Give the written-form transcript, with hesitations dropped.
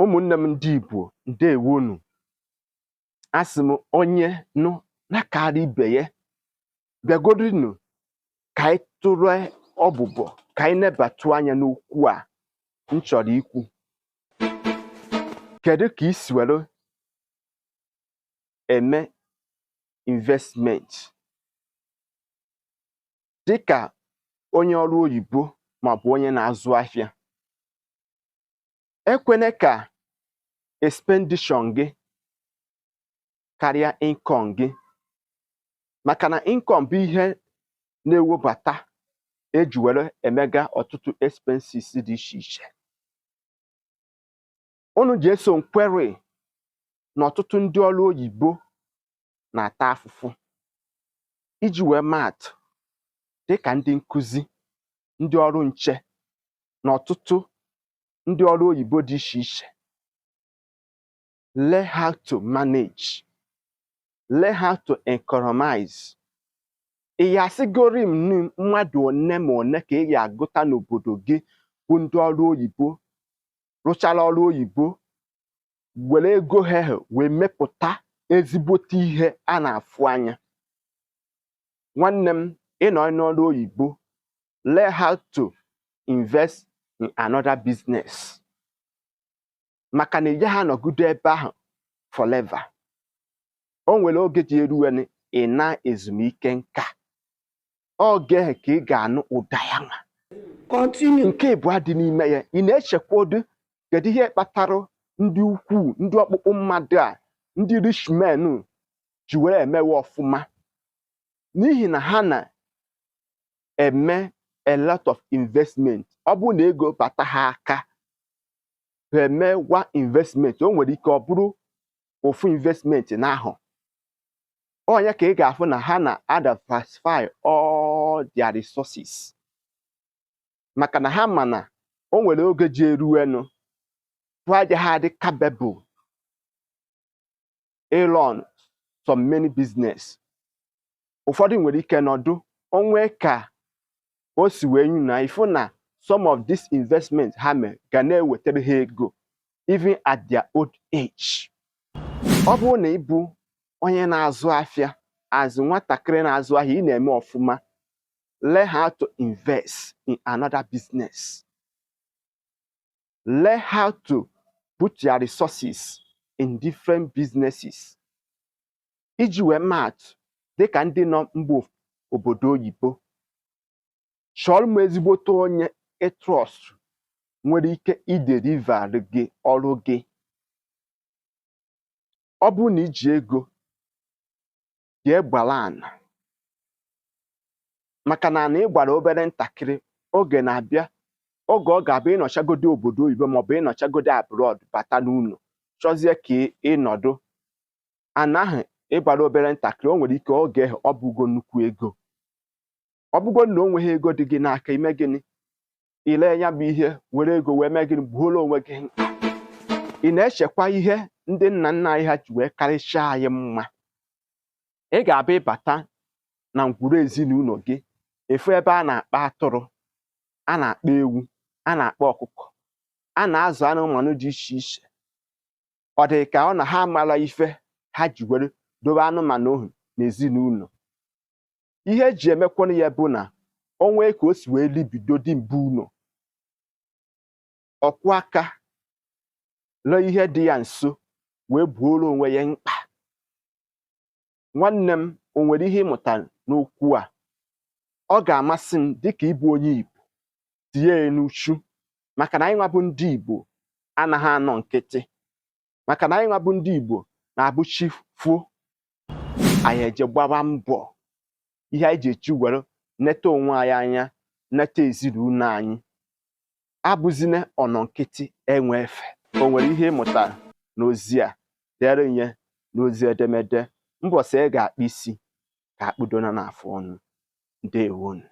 Ụmụnne m ndị Igbo, ndewonu. Asị m onye nụ na-akara ibe ya bịagodinu ka anyị tụrụ ọbụbọ, ka anyị nebatụ anya n'okwu a m chọrọ ikwu. Kedu ka i si were eme investment dịka onye ọrụ oyibo maọbụ onye na-azụ ahịa? Ekwene ka expenditure gị karịa income gị, maka na income bụ ihe na-ewebata eji were emega ọtụtụ expenses dị iche iche. Unu ji eso nkwere na ọtụtụ ndị ọrụ oyibo na-ata afụfụ. Iji wee maa atụ, dịka ndị nkụzi, ndị ọrụ nche na ọtụtụ ndị ọrụ oyibo dị iche iche. Learn how to manage, learn how to economize. Ị ya asịgori m mmadụ one ma one ka ị ga-agụta n'obodo gị bụ ndị ọrụ oyibo rụchara ọrụ oyibo were ego ha wee mepụta ezigbote ihe a na-afụ anya? Nwanne m, ịnọ n'ọrụ oyibo, learn how to invest in another business, maka na ị gaghị anọgide ebe ahụ forever. O nwere oge ji eruweni ị na ezumike nka, oge ahụ ka ị ga-anụ ụda ya nwa. Continue. Nke ịbụọ dị n'ime ya, ị na-echekwado kedu ihe kpatara ndị ukwuu, ndị ọkpụkpụ mmadụ a, ndị rich men ji were emewe ọfụma? N'ihi na ha na-eme a lot of investment. Ọ bụrụ na ego bata ha aka, ha eme one investment, o nwere ike ọ bụrụ ofu investment n'ahụ onye ka ị ga-afụ na ha na-diversify all their resources, maka na ha ma na o nwere oge ji eruenu ha ha dị capable ịrun some many business. Ụfọdụ nwere ike nọdụ onwe ka o si wee nyu na ịfụ na some of this investment ha mee ga na-ewetara ha ego even at their old age. Ọ bụrụ na ị bụ onye na-azụ afịa, azụ nwatakịrị na-azụ ahịa, ị na-eme ọfụma, learn how to invest in another business, learn how to put your resources in different businesses. Iji wee maa atụ, dịka ndị nọ mba obodo oyibo, chọrọ m ezigbote onye ị trust nwere ike ideliver gị ọrụ gị. Ọ bụrụ na iji ego jee gbara ana, maka na ana ị gbara obere ntakịrị, oge na-abịa oge ọ ga-abụ ịnọchagodi obodo oyibo maọbụ ịnọchagodi abroad bata n'ụlọ, chọzie ka ịnọdụ ana ahụ ịgbara obere ntakịrị, o nwere ike oge ọ bụgo nnukwu ego. Ọ bụgo na o nweghị ego dị gị n'aka, ime gịnị? Ile ya bụ ihe were ego wee mee gịnị? Gbuoro onwe gị mkpa. Ị na-echekwa ihe ndị nna nna anyị ha ji wee karịchaa anyị mma. Ị ga-abịa ịbata na ngwuru ezinụlọ gị, efu ebe a na-akpa atụrụ, a na-akpa ewu, a na-akpa ọkụkọ, a na-azụ anụmanụ dị iche iche. Ọ dị ka ọ na ha amara ife ha ji were dobe anụmanụ ohu n'ezinụlọ. Ihe eji emekwanụ ya bụ na o nwee ka o si wee libido dị mbụ ụlọ, ọkwụ aka lee ihe dị ya nso wee buoro onwe ya mkpa. Nwanne m, o nwere ihe ịmụta n'okwu a? Ọ ga-amasị m dịka ịbụ onye Igbo tinye ya n'uchu, maka na anyị nwa bụ ndị Igbo anaghị anọ nkịtị, maka na anyị nwa bụ ndị Igbo na-abụ chi fuo, anyị eje gbaba mbọ ihe anyị ji echi were neta onwe anyị anya, neta ezinụlọ anyị. Abụzina ọnọ nkịtị enwe efe. O nwere ihe ịmụta n'ozi a? Dere nye n'ozi edemede. Mbọsị ị ga-akpụ isi ka akpụdona n'afụ ọnụ. Ndewonu.